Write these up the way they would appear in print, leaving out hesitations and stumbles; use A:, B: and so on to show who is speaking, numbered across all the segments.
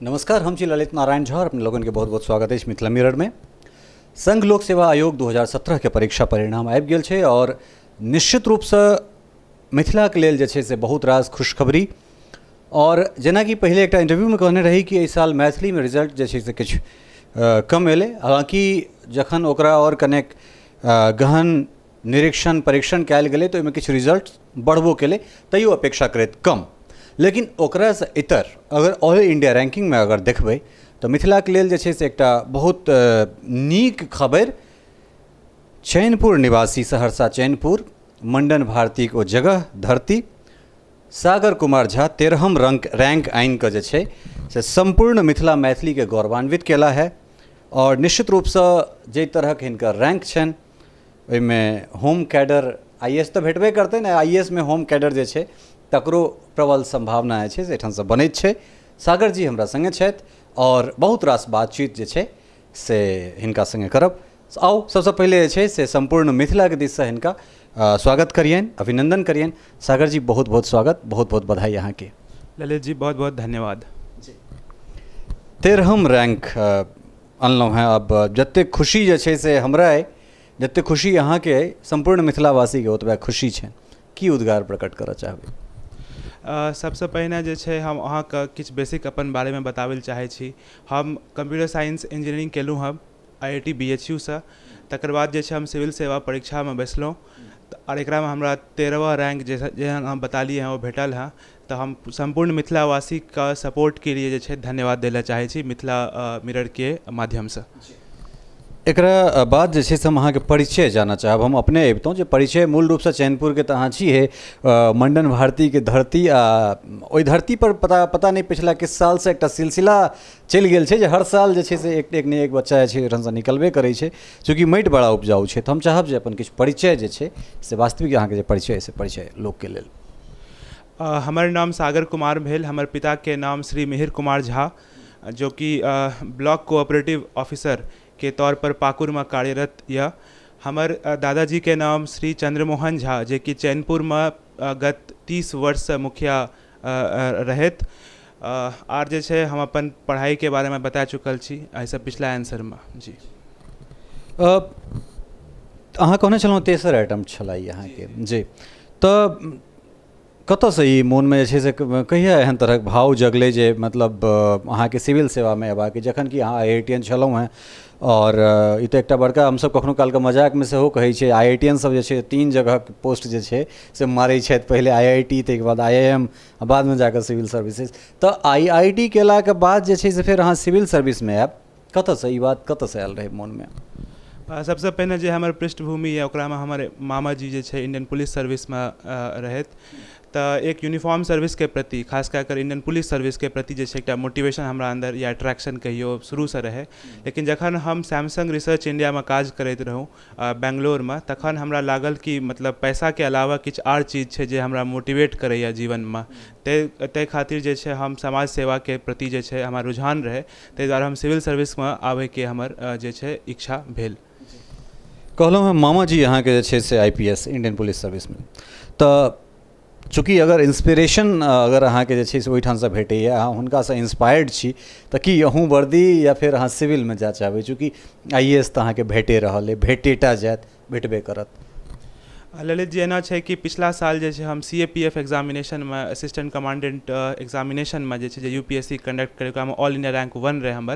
A: नमस्कार, हम छी ललित नारायण झा और अपने लोगन के बहुत बहुत स्वागत है मिथिला मिरर में। संघ लोक सेवा आयोग 2017 के परीक्षा परिणाम आबि गेल छै और निश्चित रूपसँ मिथिलाके लेल जे छै से बहुत रास खुशखबरी। और जेनाकि पहिले एकटा इंटरव्यूमे कहने रही कि एहि साल मैथिलीमे रिजल्ट जे छै से किछु कम एलै, हालाँकि जखन ओकरा और कनेक गहन निरीक्षण परीक्षण कयल गेलै तऽ ओहिमे किछु रिजल्ट बढ़बो केलै, तैयो अपेक्षाकृत कम। लेकिन ओकरासँ इतर अगर ऑल इंडिया रैंकिंगमे अगर देखबै तऽ मिथिलाके लेल जे छै से एकटा बहुत नीक खबरि। चैनपुर निवासी, सहरसा चैनपुर, मंडन भारतीक ओ जगह धरती, सागर कुमार झा 13म रैंक आनि कऽ जे छै से सम्पूर्ण मिथिला मैथिलीके गौरवान्वित केला है। और निश्चित रूपसँ जाहि तरहक हिनकर रैंक छनि ओहिमे होम कैडर IAS तऽ भेटबे करतै ने, IAS मे होम कैडर जे छै तकरो प्रबल संभावना जे छै से एहिठामसँ बनैत छै। सागर जी हमरा सङ्गे छथि और बहुत रास बातचीत जे छै से हिनका सङ्गे करब। आउ सबसँ पहिले जे छै से सम्पूर्ण मिथिलाके दिससँ हिनका स्वागत करियनि, अभिनंदन करियनि। सागर जी बहुत बहुत स्वागत, बहुत बहुत बधाई अहाँके।
B: ललित जी बहुत बहुत धन्यवाद।
A: 13म रैंक अनलहुँ हेँ। अब जतेक खुशी जे छै से हमरा अइ, जतेक खुशी अहाँके अइ, सम्पूर्ण मिथिलावासीके ओतबे खुशी छनि। की उद्गार प्रकट करऽ चाहबै?
B: सबसँ पहिने जे छै हम अहाँके किछु बेसिक अपन बारेमे बताबै लए चाहै छी। हम कम्प्यूटर साइंस इंजीनियरिंग केलहुँ हँ IIT BHU सँ। तकर बाद जे छै हम सिविल सेवा परीक्षामे बैसलहुँ और एकरामे हमरा 13वां रैंक जेहन अहाँ बतालिए हँ ओ भेटल हँ। तऽ हम सम्पूर्ण मिथिलावासीके सपोर्टके लिए जे छै धन्यवाद दै लए चाहै छी मिथिला मिररके माध्यमसँ।
A: एकरा बाद जे छै से हम अहाँके परिचय जानऽ चाहब। हम अपने अबितहुँ जे परिचय मूल रूपसँ चैनपुरके तऽ अहाँ छियै, मंडन भारतीके धरती, आ ओहि धरती पर पता नहि पिछला किछु सालसँ एकटा सिलसिला चलि गेल छै जे हर साल जे छै से एक ने एक बच्चा जे छै एहिठामसँ निकलबे करै छै। चूँकि माटि बड़ा उपजाऊ छै, तऽ हम चाहब जे अपन किछु परिचय जे छै से वास्तविक अहाँके जे परिचय से परिचय लोकके लेल।
B: हमर नाम सागर कुमार भेल। हमर पिताके नाम श्री मिहिर कुमार झा, जो कि ब्लॉक कोऑपरेटिव ऑफिसर के तौर पर पाकुरमे कार्यरत यऽ। हमर दादाजीके नाम श्री चंद्रमोहन झा, जे कि चैनपुरमे गत 30 वर्षसँ मुखिया रहैत। आर जे छै हम अपन पढ़ाइके बारेमे बता चुकल छी एहिसँ पिछला आंसरमे। जी
A: अहाँ कहने छलहुँ तेसर आइटम छलै अहाँके जी, तऽ कतऽसँ ई मोनमे जे छै से कहिया एहन तरहक भाव जगलै जे मतलब अहाँके सिविल सेवामे अयबाक, जखन कि अहाँ IITian छलहुँ हेँ। और ई तऽ एकटा बड़का हमसब कखनो कालके मजाकमे सेहो कहै छियै, IITian सब जे छै 3 जगहके पोस्ट जे छै से मारै छथि, पहिले IIT, ताहिके बाद IIM, आ बादमे जाकऽ सिविल सर्विसेज। तऽ IIT केलाके बाद जे छै से फेर अहाँ सिविल सर्विसमे आयब, कतऽसँ ई बात कतऽसँ आयल रहै मोनमे?
B: सबसँ पहिने जे हमर पृष्ठभूमि यऽ ओकरामे हमर मामाजी जे छै इंडियन पुलिस सर्विसमे रहथि। तऽ एक यूनिफॉर्म सर्विसके प्रति, खास कए कऽ इंडियन पुलिस सर्विसके प्रति जे छै एकटा मोटिवेशन हमरा अन्दर या अट्रैक्शन कहियो शुरूसँ रहै। लेकिन जखन हम सैमसंग रिसर्च इंडियामे काज करैत रहूँ बेंगलोरमे, तखन हमरा लागल कि मतलब पैसाके अलावा किछु आर चीज छै जे हमरा मोटिवेट करैए जीवनमे। ताहि खातिर जे छै हम समाज सेवाके प्रति जे छै हमर रुझान रहै, ताहि दुआरे हम सिविल सर्विसमे आबैके हमर जे छै इच्छा भेल।
A: कहलहुँ हँ मामाजी अहाँके जे छै से IPS Indian police सर्विसमे, तऽ चूँकि अगर इंस्पिरेशन अगर अहाँके जे छै से ओहिठामसँ भेटैए, अहाँ हुनकासँ इंस्पायर्ड छी, तऽ की अहूँ वर्दी या फेर अहाँ सिविलमे जाय चाहबै? चूँकि IAS तऽ अहाँके भेटे रहल अइ, भेटेटा जायत, भेटबे करत।
B: ललित जी एना छै कि पिछला साल जे छै हम CAPF एग्जामिनेशनमे, असिस्टेंट कमांडेंट एग्जामिनेशनमे जे छै जे UPSC conduct करै, ओकरामे ऑल इंडिया रैंक 1 रहै हमर।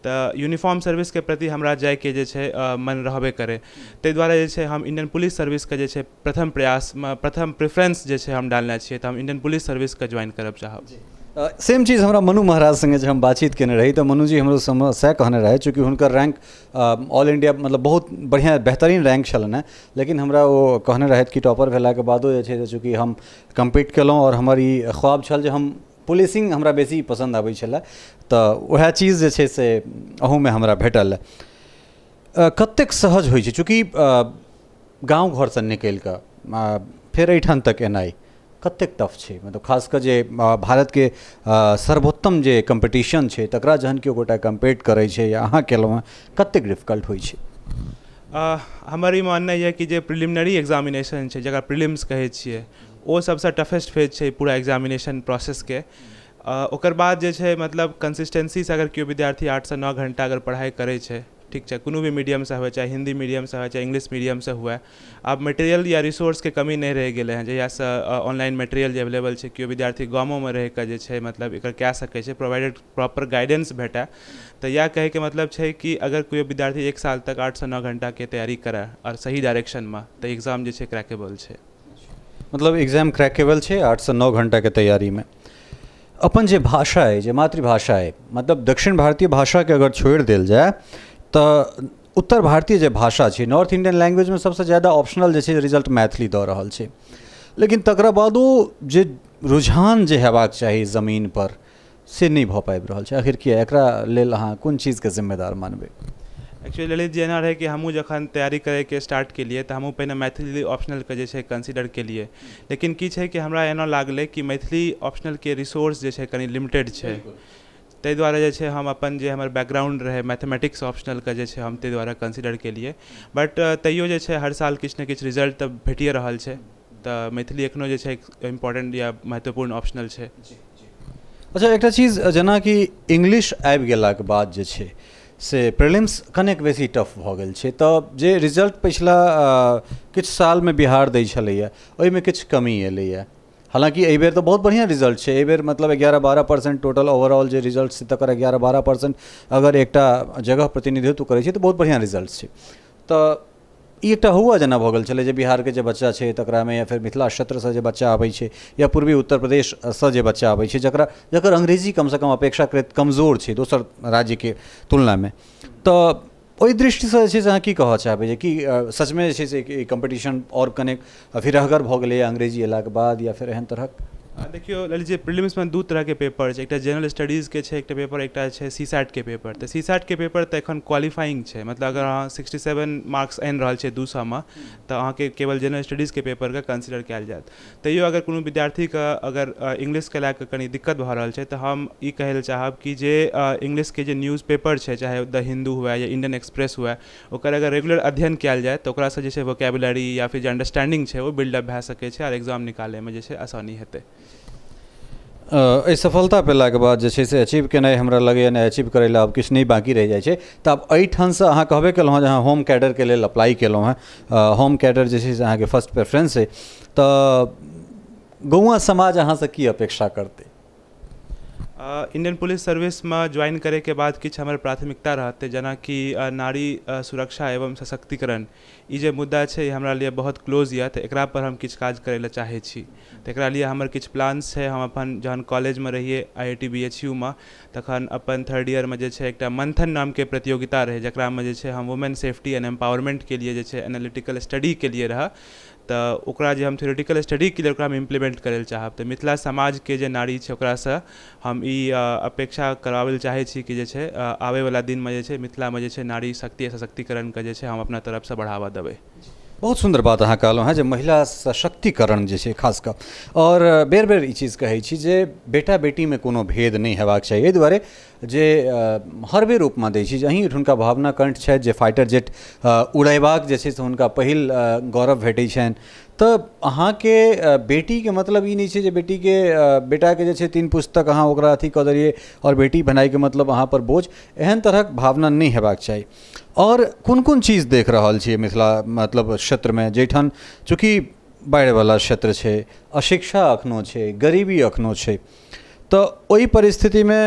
B: तऽ यूनिफॉर्म सर्विसके प्रति हमरा जाइके जे छै मन रहबे करै, ताहि दुआरे जे छै हम इंडियन पुलिस सर्विसके जे छै प्रथम प्रयासमे प्रथम प्रेफरेंस जे छै हम डालने छियै, तऽ हम इंडियन पुलिस सर्विसके ज्वाइन करब चाहब।
A: सेम चीज़ हमरा मनु महाराज संगे जे हम बातचीत केने रही, तऽ मनु जी हमरो सएह कहने रहै, चूँकि हुनकर रैंक ऑल इंडिया मतलब बहुत बढ़िआँ बेहतरीन रैंक छलनि हेँ, लेकिन हमरा ओ कहने रहथि कि टॉपर भेलाके बादो जे छै से चूँकि हम कम्पीट केलहुँ और हमर ई ख्वाब छल जे हम पुलिसिंग हमरा बेसी पसन्द आबै छलै, तऽ वएह चीज़ जे छै से अहूमे हमरा भेटल। कतेक सहज होइ छै चूँकि गाँव घरसँ निकलि कऽ फेर एहिठाम तक एनाइ कतेक टफ छै? मतलब खास कऽ जे भारतके सर्वोत्तम जे कम्पीटिशन छै तकरा जहन केओ गोटा कम्पीट करै छै या अहाँ केलहुँ हँ, कतेक डिफिकल्ट होइ छै?
B: हमर ई माननाइ यऽ कि जे प्रिलिमिनरी एग्जामिनेशन छै, जकरा प्रिलिम्स कहै छियै, ओ सबसँ टफेस्ट फेज छै पूरा एग्जामिनेशन प्रोसेसके। ओकर बाद जे छै मतलब कंसिस्टेंसीसँ अगर केओ विद्यार्थी 8 से 9 घंटा अगर पढ़ाइ करै छै, ठीक छै, कोनो भी मीडियमसँ हुए, चाहे हिंदी मीडियमसँ हुए चाहे इंग्लिश मीडियमसँ हुए, आब मटेरियल या रिसोर्सके कमी नहि रहि गेलै हँ। जहियासँ ऑनलाइन मटेरियल जे अवेलेबल छै, केओ विद्यार्थी गामोमे रहिकऽ जे छै मतलब एकर कए सकै छै, प्रोवाइडेड प्रॉपर गाइडेंस भेटै। तऽ इएह कहैके मतलब छै कि अगर कोइ विद्यार्थी 1 साल तक 8 से 9 घंटाके तैयारी करए आओर सही डायरेक्शनमे, तऽ एग्जाम जे छै क्रैकेबल छै।
A: मतलब एग्जाम क्रैकेबल छै 8 से 9 घंटाके तैयारीमे। अपन जे भाषा अइ, जे मातृभाषा अइ, मतलब दक्षिण भारतीय भाषाके अगर छोड़ि देल जाय तऽ उत्तर भारतीय जे भाषा छै, नॉर्थ इंडियन लैंग्वेजमे सबसँ ज्यादा ऑप्शनल जे छै रिजल्ट मैथिली दऽ रहल छै। लेकिन तकरा बादो जे रुझान जे हेबाक चाही जमीनपर से नहि भऽ पाबि रहल छै। आखिर किया? एकरा लेल अहाँ कोन चीजके जिम्मेदार मानबै?
B: एक्चुअली ललित जी, एना रहै कि हमहूँ जखन तैयारी करैके स्टार्ट केलियै तऽ हमहूँ पहिने मैथिली ऑप्शनलके जे छै कंसिडर केलियै, लेकिन की छै कि हमरा एना लागलै कि मैथिली ऑप्शनलके रिसोर्स जे छै कनि लिमिटेड छै, ताहि दुआरे जे छै हम अपन जे हमर बैकग्राउंड रहै मैथमेटिक्स ऑप्शनलके जे छै हम ताहि दुआरे कंसिडर केलियै। बट तैयो जे छै हर साल किछु ने किछु रिजल्ट तऽ भेटिए रहल छै, तऽ मैथिली एखनो जे छै इम्पोर्टेंट या महत्वपूर्ण ऑप्शनल छै।
A: अच्छा, एकटा चीज जेनाकि इंग्लिश आबि गेलाके बाद जे छै से प्रीलिम्स कनेक बेसी टफ भऽ गेल छै, तऽ जे रिजल्ट पछिला किछु सालमे बिहार दै छलैए ओहिमे किछु कमी एलैए। हालाँकि एहिबेर तऽ बहुत बढ़िआँ रिजल्ट छै, एहिबेर मतलब 11-12% टोटल ओवरऑल जे रिजल्ट छै तकर 11-12% अगर एकटा जगह प्रतिनिधित्व करै छै तऽ बहुत बढ़िआँ रिजल्ट छै। तऽ ई एकटा हुआ जेना भऽ गेल छलै जे बिहारके जे बच्चा छै तकरामे, या फेर मिथिला क्षेत्रसँ जे बच्चा आबै छै या पूर्वी उत्तर प्रदेशसँ जे बच्चा आबै छै जकर अंग्रेजी कमसँ कम अपेक्षाकृत कमजोर छै दोसर राज्यके तुलनामे, तऽ ओहि दृष्टिसँ जे छै से अहाँ की कहऽ चाहबै जे कि सचमे जे छै से ई कम्पीटिशन आओर कनेक फिरहगर भऽ गेलैए अंग्रेजी अयलाके बाद या फेर एहन तरहक?
B: देखियौ ललित जी, प्रीलिम्समे 2 तरहके पेपर छै, एकटा जनरल स्टडीजके छै एकटा पेपर, एकटा छै सीसैट के पेपर। तऽ सीसैट के पेपर तऽ एखन क्वालिफाइंग छै, मतलब अगर अहाँ 67 मार्क्स आनि रहल छै 200मे तऽ अहाँके केवल जनरल स्टडीजके पेपरके कंसिडर कयल जायत। तैयो अगर कोनो विद्यार्थीके अगर इंग्लिशके लए कऽ कनि दिक्कत भऽ रहल छै तऽ हम ई कहै लए चाहब कि जे इंग्लिशके जे न्यूज़ पेपर छै, चाहे द हिन्दू हुए या इंडियन एक्सप्रेस हुए, ओकर अगर रेगुलर अध्ययन कयल जाय तऽ ओकरासँ जे छै वोकेबुलरी या फिर जे अंडरस्टैंडिंग छै ओ बिल्डअप भए सकै छै आओर एग्जाम निकालैमे जे छै आसानी हेतै।
A: एहि सफलता पेलाके बाद जे छै से अचीव केनाइ हमरा लगैए ने अचीव करै लए आब किछु नहि बाँकी रहि जाइ छै। तऽ आब एहिठामसँ अहाँ कहबे केलहुँ हँ जे अहाँ होम कैडरके लेल अप्लाई केलहुँ हँ, होम कैडर जे छै से अहाँके फर्स्ट प्रेफरेंस अइ, तऽ गौआँ समाज अहाँसँ की अपेक्षा करतै?
B: इंडियन पुलिस सर्विसमे ज्वाइन करैके बाद किछु हमर प्राथमिकता रहतै, जेनाकि नारी सुरक्षा एवं सशक्तिकरण, ई जे मुद्दा छै हमरा लिए बहुत क्लोज यऽ, तऽ एकरा पर हम किछु काज करै लए चाहै छी। तऽ एकरा लिए हमर किछु प्लान्स छै। हम अपन जहन कॉलेजमे रहियै IIT BHU मे, तखन अपन थर्ड ईयरमे जे छै एकटा मंथन नामके प्रतियोगिता रहै, जकरामे जे छै हम वुमेन सेफ्टी एंड एम्पावरमेंटके लिए जे छै एनालिटिकल स्टडी के लिए रहै, तऽ ओकरा जे हम थ्योरेटिकल स्टडीके लिए ओकरा हम इम्प्लीमेंट करै लए चाहब। तऽ मिथिला समाजके जे नारी छै ओकरासँ हम ई अपेक्षा कराबै लए चाहै छी कि जे छै आबैवला दिनमे जे छै मिथिलामे जे छै नारी शक्ति सशक्तिकरणके जे छै हम अपना तरफसँ बढ़ावा देबै।
A: बहुत सुन्दर बात अहाँ कहलहुँ हेँ जे महिला सशक्तिकरण जे छै खास कऽ, और बेर बेर ई चीज़ कहै छी जे बेटा बेटीमे कोनो भेद नहि हेबाक चाही। एहि दुआरे जे हर बेर उपमा दै छी जे अहीं हुनका भावना कंठ छथि जे फाइटर जेट उड़ेबाक जे छै से हुनका पहिल गौरव भेटै छनि, तऽ अहाँके बेटीके मतलब ई नहि छै जे बेटीके बेटाके जे छै 3 पुस्तक अहाँ ओकरा अथी कऽ देलियै आओर बेटी बनाइके मतलब अहाँ पर बोझ, एहन तरहक भावना नहि हेबाक चाही। और कोन कोन चीज़ देख रहल छियै मिथिला मतलब क्षेत्रमे, जाहिठाम चूँकि बाढ़िवला क्षेत्र छै, अशिक्षा एखनो छै, गरीबी एखनो छै, तऽ ओहि परिस्थितिमे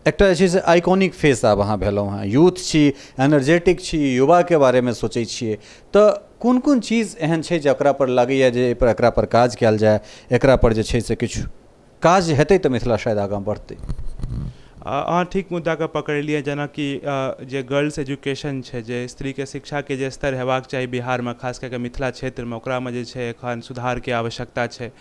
A: एकटा जे छै से आइकॉनिक फेस आब अहाँ भेलहुँ हेँ, यूथ छी, एनर्जेटिक छी, युवाके बारेमे सोचै छियै, तऽ कोन कोन चीज़ एहन छै जकरा पर लगैए जे एहिपर एकरा पर काज कयल जाय, एकरा पर जे छै से किछु काज हेतै तऽ मिथिला शायद आगाँ बढ़तै?
B: अहाँ ठीक मुद्दाके पकड़लियै, जेनाकि जे गर्ल्स एजुकेशन छै, जे स्त्रीके शिक्षाके जे स्तर हेबाक चाही बिहारमे, खास कए कऽ मिथिला क्षेत्रमे, ओकरामे जे छै एखन सुधारके आवश्यकता छै।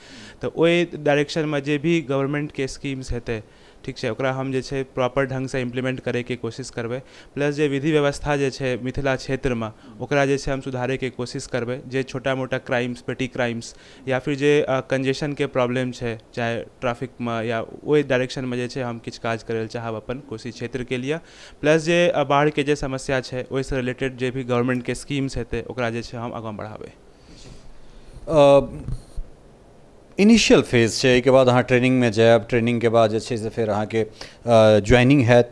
B: तऽ ओहि डायरेक्शनमे जे भी गवर्नमेन्टके स्कीम्स हेतै, ठीक छै, ओकरा हम जे छै प्रॉपर ढङ्गसँ इम्प्लीमेंट करैके कोशिश करबै। प्लस जे विधि व्यवस्था जे छै मिथिला क्षेत्रमे, ओकरा जे छै हम सुधारैके कोशिश करबै। जे छोटा मोटा क्राइम्स, पेटी क्राइम्स या फिर जे कंजेशनके प्रॉब्लम छै, चाहे ट्रैफिकमे या ओहि डायरेक्शनमे जे छै हम किछु काज करै लए चाहब अपन कोशी क्षेत्रके लिए। प्लस जे बाढ़िके जे समस्या छै ओहिसँ रिलेटेड जे भी गवर्नमेन्टके स्कीम्स हेतै ओकरा जे छै हम आगाँ बढ़ाबै।
A: इनिशियल फेज छै, एहिके बाद अहाँ ट्रेनिंगमे जायब, ट्रेनिंगके बाद जे छै से फेर अहाँके ज्वाइनिंग हैत,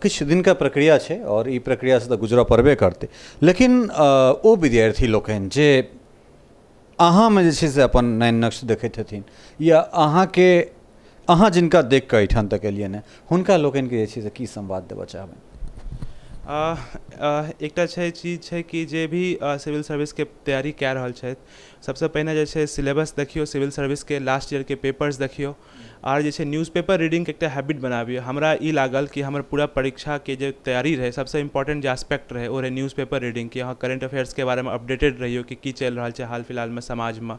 A: किछु दिनका प्रक्रिया छै और ई प्रक्रियासँ तऽ गुजरऽ पड़बे करतै। लेकिन ओ विद्यार्थी लोकनि जे अहाँमे जे छै से अपन नैन नक्श देखैत हेथिन या अहाँके अहाँ जिनका देख कऽ एहिठाम तक एलियनि हेँ, हुनका लोकनिके जे छै से की संवाद देबऽ चाहबै?
B: एकटा छै चीज छै कि जे भी सिविल सर्विसके तैयारी कए रहल छथि, सबसँ पहिने जे छै सिलेबस देखियौ, सिविल सर्विसके लास्ट ईयरके पेपर्स देखियौ, आर जे छै न्यूज़पेपर रीडिंगके एकटा हैबिट बनाबियौ। हमरा ई लागल कि हमर पूरा परीक्षाके जे तैयारी रहै, सबसँ इम्पोर्टेंट जे एस्पेक्ट रहै ओ रहै न्यूज़पेपर रीडिंग, कि अहाँ करेंट अफेयर्सके बारेमे अपडेटेड रहियौ कि की चलि रहल छै हाल फिलहालमे समाजमे।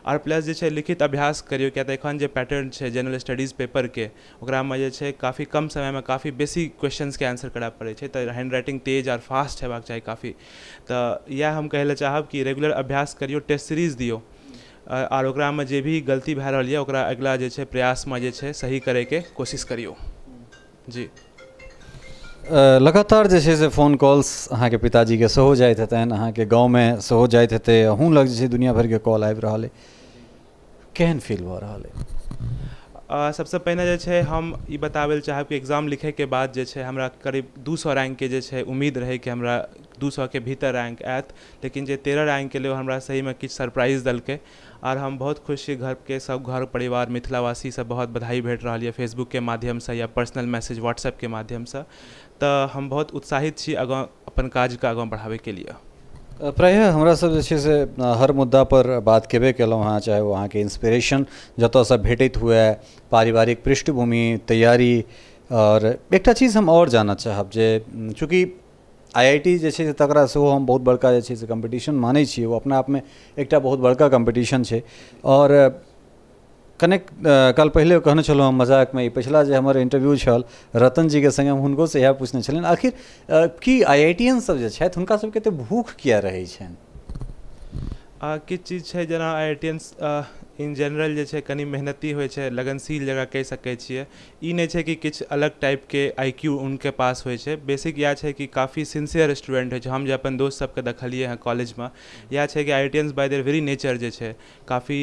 B: आर प्लस जे छै लिखित अभ्यास करियौ, किया तऽ एखन जे पैटर्न छै जनरल स्टडीज पेपरके ओकरामे जे छै काफी कम समयमे काफी बेसी क्वेश्चंसके आंसर करय पड़ै छै, तऽ हैंड राइटिंग तेज आर फास्ट हेबाक चाही काफी। तऽ इएह हम कहै लए चाहब कि रेगुलर अभ्यास करियौ, टेस्ट सीरीज दियौ, आर ओकरामे जे भी गलती भए रहल यऽ ओकरा अगिला जे छै प्रयासमे जे छै सही करैके कोशिश करियौ। जी,
A: लगातार जे छै से फोन कॉल्स अहाँके पिताजीके सेहो जाइत हेतनि, अहाँके गाँवमे सेहो जाइत हेतै, अहूँ लग जे छै दुनिया भरिके कॉल आबि रहल अइ, केहन फील भऽ रहल अइ?
B: सबसँ पहिने जे छै हम ई बताबै लए चाहब कि एग्जाम लिखैके बाद जे छै हमरा करीब 200 रैंकके जे छै उम्मीद रहै कि हमरा 200के भीतर रैंक आयत, लेकिन जे 13 रैंक एलै ओ हमरा सहीमे किछु सरप्राइज देलकै आर हम बहुत खुश छी। घरके सब घर परिवार मिथिलावासी सब बहुत बधाई भेट रहल यऽ फेसबुकके माध्यमसँ या पर्सनल मैसेज व्हाट्सएपके माध्यमसँ, तऽ हम बहुत उत्साहित छी आगाँ अपन काजके आगाँ बढ़ाबैके लिए।
A: प्रायः हमरा सब जे छै से हर मुद्दा पर बात केबे केलहुँ हँ, चाहे ओ अहाँके इंस्पिरेशन जतऽसँ भेटैत हुए, पारिवारिक पृष्ठभूमि, तैयारी। और एकटा चीज हम आओर जानऽ चाहब जे चूँकि IIT जे छै से तकरा सेहो हम बहुत बड़का जे छै से कम्पीटिशन मानै छियै, ओ अपना आपमे एकटा बहुत बड़का कम्पीटिशन छै। और कनेक काल पहिले कहने छलहुँ हम मजाकमे, ई पछिला जे हमर इंटरव्यू छल रतन जीके संगे, हम हुनकोसँ इएह पूछने छलियनि, आखिर की IITian सब जे छथि हुनका सबके एते भूख किया रहै छनि?
B: किछु चीज छै जेना IITians in general जे छै कनि मेहनती होइ छै, लगनशील जकरा कहि सकै छियै। ई नहि छै कि किछु अलग टाइपके IQ उनके पास होइ छै, बेसिक इएह छै कि काफी सिंसियर स्टूडेंट होइ छै। हम जे अपन दोस्त सबके देखलियै हँ कॉलेजमे, इएह छै कि IITians by their very nature जे छै काफी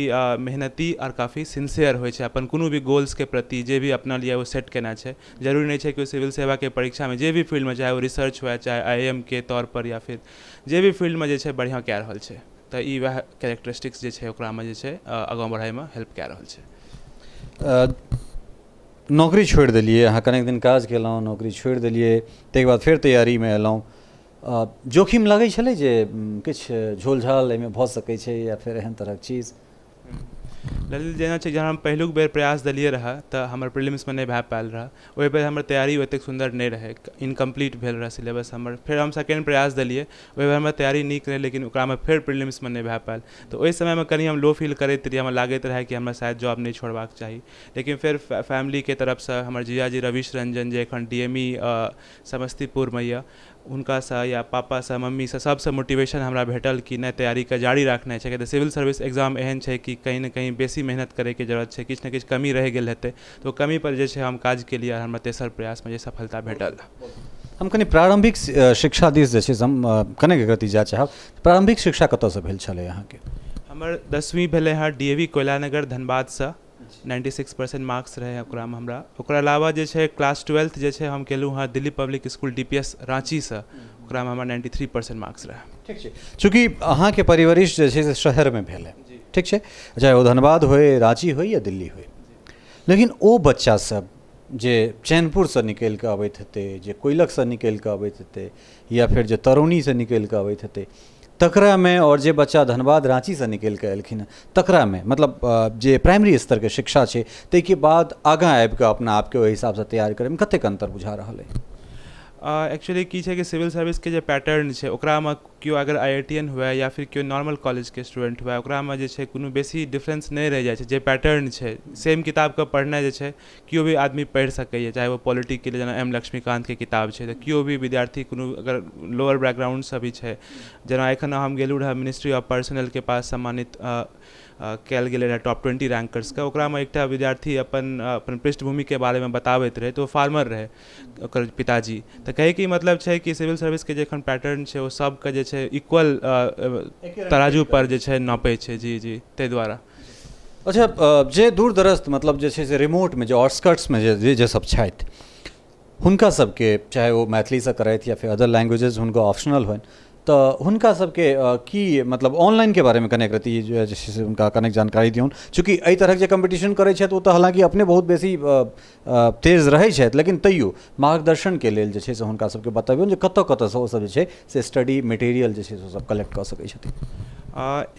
B: मेहनती आओर काफी सिंसियर होइ छै अपन कोनो भी गोल्सके प्रति, जे भी अपना लिए ओ सेट केने छै। जरूरी नहि छै कि ओ सिविल सेवाके परीक्षामे जे भी फील्डमे, चाहे ओ रिसर्च हुए चाहे IIM के तौर पर या फिर जे भी फील्डमे जे छै बढ़िआँ कए रहल छै। तऽ ई वएह कैरेक्टरिस्टिक्स जे छै ओकरामे जे छै आगाँ बढ़ाइमे हेल्प कए रहल छै।
A: नौकरी छोड़ि देलियै अहाँ, कनेक दिन काज केलहुँ, नौकरी छोड़ि देलियै, ताहिके बाद फेर तैयारीमे एलहुँ। जोखिम लगै छलै जे किछु झोलझाल एहिमे भऽ सकै छै या फेर एहन तरहक चीज?
B: ललित, जेना छै जहन हम पहिलुक बेर प्रयास देलियै रहए तऽ हमर प्रीलिम्समे नहि भए पायल रहए, ओहि बेर हमर तैयारी ओतेक सुन्दर नहि रहै, इनकम्प्लीट भेल रहए सिलेबस हमर। फेर हम सेकेंड प्रयास देलियै, ओहि बेर हमर तैयारी नीक रहै, लेकिन ओकरामे फेर प्रीलिम्समे नहि भए पायल। तऽ ओहि समयमे कनि हम लो फील करैत रहियै, हमरा लागैत रहए कि हमरा शायद जॉब नहि छोड़बाक चाही। लेकिन फेर फैमिलीके तरफसँ हमर जीजाजी रवीश रंजन जे एखन DME समस्तीपुरमे यऽ, हुनकासँ या पापासँ मम्मीसँ सबसँ मोटिवेशन हमरा भेटल कि नहि तैयारीके जारी रखनाइ छै। किया तऽ सिविल सर्विस एग्जाम एहन छै कि कहीं ने कहीं बेसी मेहनत करैके जरूरत छै, किछु ने किछु कमी रहि गेल हेतै, तऽ ओ कमी पर जे छै हम काज केलियै आओर हमरा तेसर प्रयासमे जे सफलता भेटल।
A: हम कनि प्रारम्भिक शिक्षा दिस जे छै से हम कनेक गति जाय चाहब। प्रारम्भिक शिक्षा कतऽसँ भेल छलै अहाँके?
B: हमर 10वीं भेलै हँ DAV Koylanagar धनबादसँ, 96% मार्क्स रहै ओकरामे हमरा। ओकरा अलावा जे छै क्लास 12th जे छै हम केलहुँ हँ दिल्ली पब्लिक स्कूल DPS राँचीसँ, ओकरामे हमर 93% मार्क्स रहै।
A: ठीक छै, चूँकि अहाँके परिवरिश जे छै से शहरमे भेलै, ठीक छै, चाहे ओ धनबाद होय, राँची होय या दिल्ली होय, लेकिन ओ बच्चा सब जे चैनपुरसँ निकलि कऽ अबैत हेतै, जे कोइलखसँ निकलि कऽ अबैत हेतै या फेर जे तरौनीसँ निकलि कऽ अबैत हेतै, तकरामे और जे बच्चा धनबाद राँचीसँ निकलि कऽ एलखिन हँ तकरामे मतलब जे प्राइमरी स्तरके शिक्षा छै ताहिके बाद आगाँ आबि कऽ अपना आपके ओहि हिसाबसँ तैयार करैमे कतेक अन्तर बुझा रहल अइ?
B: एक्चुअली की छै कि सिविल सर्विसके जे पैटर्न छै ओकरामे केओ अगर IITian हुए या फिर केओ नॉर्मल कॉलेजके स्टूडेंट हुए, ओकरामे जे छै कोनो बेसी डिफरेंस नहि रहि जाइ छै। जे पैटर्न छै सेम किताबके पढ़नाइ जे छै केओ भी आदमी पढ़ि सकैए, चाहे ओ पॉलिटिकके लिए जेना M लक्ष्मीकान्तके किताब छै, तऽ केओ भी विद्यार्थी कोनो अगर लोअर बैकग्राउंडसँ भी छै, जेना एखन हम गेलहुँ रहए मिनिस्ट्री ऑफ पर्सनलके पास सम्मानित कयल गेलै रहए टॉप 20 रैंकर्सके, ओकरामे एकटा विद्यार्थी अपन अपन पृष्ठभूमिके बारेमे बताबैत रहै, तऽ ओ फार्मर रहै ओकर पिताजी। तऽ कहैके मतलब छै कि सिविल सर्विसके जे एखन पैटर्न छै ओ सबके जे छै इक्वल तराजू पर जे छै नापै छै। जी जी, ताहि दुआरे।
A: अच्छा, जे दूर दरस्त मतलब जे छै से रिमोटमे जे आउटस्कर्ट्समे जे जे सब छथि हुनका सबके, चाहे ओ मैथिलीसँ करथि या फेर अदर लैंग्वेजेज हुनका ऑप्शनल होइन, तऽ हुनका सबके की मतलब ऑनलाइनके बारेमे कनेक रति जे छै से हुनका कनेक जानकारी दियौन। चूँकि एहि तरहक जे कम्पीटिशन करै छथि ओ तऽ हालाँकि अपने बहुत बेसी तेज रहै छथि, लेकिन तैयो मार्गदर्शनके लेल जे छै से हुनका सबके बतबियौन जे कतऽ कतऽसँ ओसब जे छै से स्टडी मटेरियल जे छै से ओसब कलेक्ट कऽ सकै छथिन।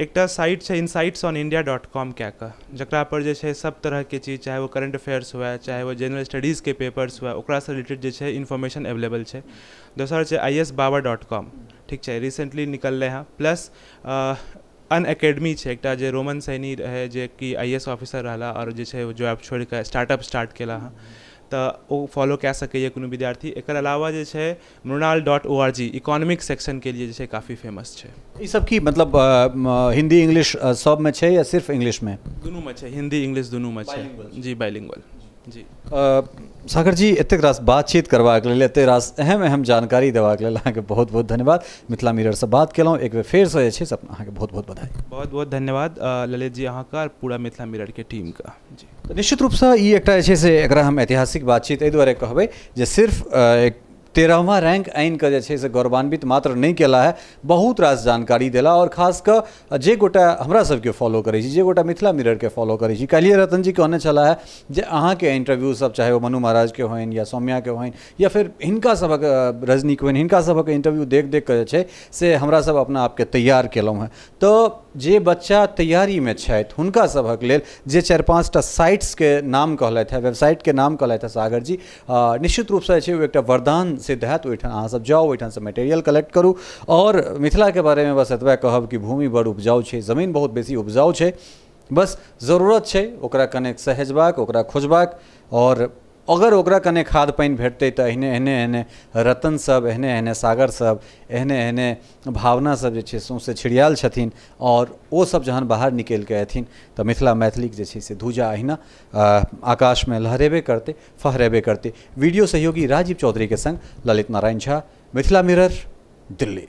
B: एकटा साइट छै insightsonindia.com कए कऽ, जकरा पर जे छै सब तरहके चीज, चाहे ओ करेंट अफेयर्स हुए, चाहे ओ जनरल स्टडीज़के पेपर्स हुए, ओकरासँ रिलेटेड जे छै इन्फॉर्मेशन अवेलेबल छै। दोसर छै isbaba.com, ठीक छै, रिसेंटली निकललै हँ। प्लस अनअकेडमी छै एकटा, जे रोमन सैनी रहै, जे कि IAS officer रहला आओर जे छै ओ जॉब छोड़िकऽ स्टार्टअप स्टार्ट केला हँ, तऽ ओ फॉलो कए सकैए कोनो विद्यार्थी। एकर अलावा जे छै mrunal.org इकोनॉमिक सेक्शनके लिए जे छै काफी फेमस छै।
A: ई सब की मतलब हिंदी इंग्लिश सबमे छै या सिर्फ इंग्लिशमे?
B: दुनूमे छै, हिंदी इंग्लिश दुनूमे छै जी, बाइलिंगुअल जी।
A: सागर जी, एतेक रास बातचीत करबाक लेल, एतेक रास अहम अहम जानकारी देबाक लेल अहाँके बहुत बहुत धन्यवाद। मिथिला मिररसँ बात केलहुँ, एक बेर फेरसँ जे छै से अहाँके बहुत बहुत बधाई।
B: बहुत बहुत धन्यवाद ललित जी अहाँके आओर पूरा मिथिला मिररके टीमके जी।
A: तऽ निश्चित रूपसँ ई एकटा जे छै से एकरा हम ऐतिहासिक बातचीत एहि दुआरे कहबै जे सिर्फ एक 13वां रैंक आनि कऽ जे छै से गौरवान्वित मात्र नहि केला है, बहुत रास जानकारी देला। और खास कऽ जे गोटा हमरा सबके फॉलो करै छी, जे गोटा मिथिला मिररके फॉलो करै छी, काल्हिए रतन जी कहने छलाह है जे अहाँके इंटरव्यू सब, चाहे ओ मनु महाराजके होइन या सौम्याके होइन या फिर हिनका सभक रजनीके होइन, हिनका सभक इंटरव्यू देख देख कऽ जे छै से हमरा सब अपना आपके तैयार केलहुँ हेँ। तऽ जे बच्चा तैयारीमे छथि हुनका सभक लेल जे 4-5 टा साइट्सके नाम कहलथि है, वेबसाइटके नाम कहलथि है सागर जी, निश्चित रूपसँ जे छै ओ एकटा वरदान सिद्ध हैत। ओहिठाम अहाँसब जाउ, ओहिठामसँ मटेरियल कलेक्ट करू। और मिथिलाके बारेमे बस एतबे कहब कि भूमि बड़ उपजाउ छै, जमीन बहुत बेसी उपजाउ छै, बस जरूरत छै ओकरा कनेक सहेजबाक, ओकरा खोजबाक। और अगर ओकरा कने खाद पानि भेटतै तऽ एहने एहने एहने रतन सब, एहने एहने सागर सब, एहने एहने भावना सब जे छै सौँसे छिड़ियाल छथिन, और ओ सब जहन बाहर निकलि कऽ एथिन तऽ मिथिला मैथिलीके जे छै से धुजा अहिना आकाशमे लहरेबे करतै, फहरेबे करतै। वीडियो सहयोगी राजीव चौधरीके संग ललित नारायण झा, मिथिला मिरर, दिल्ली।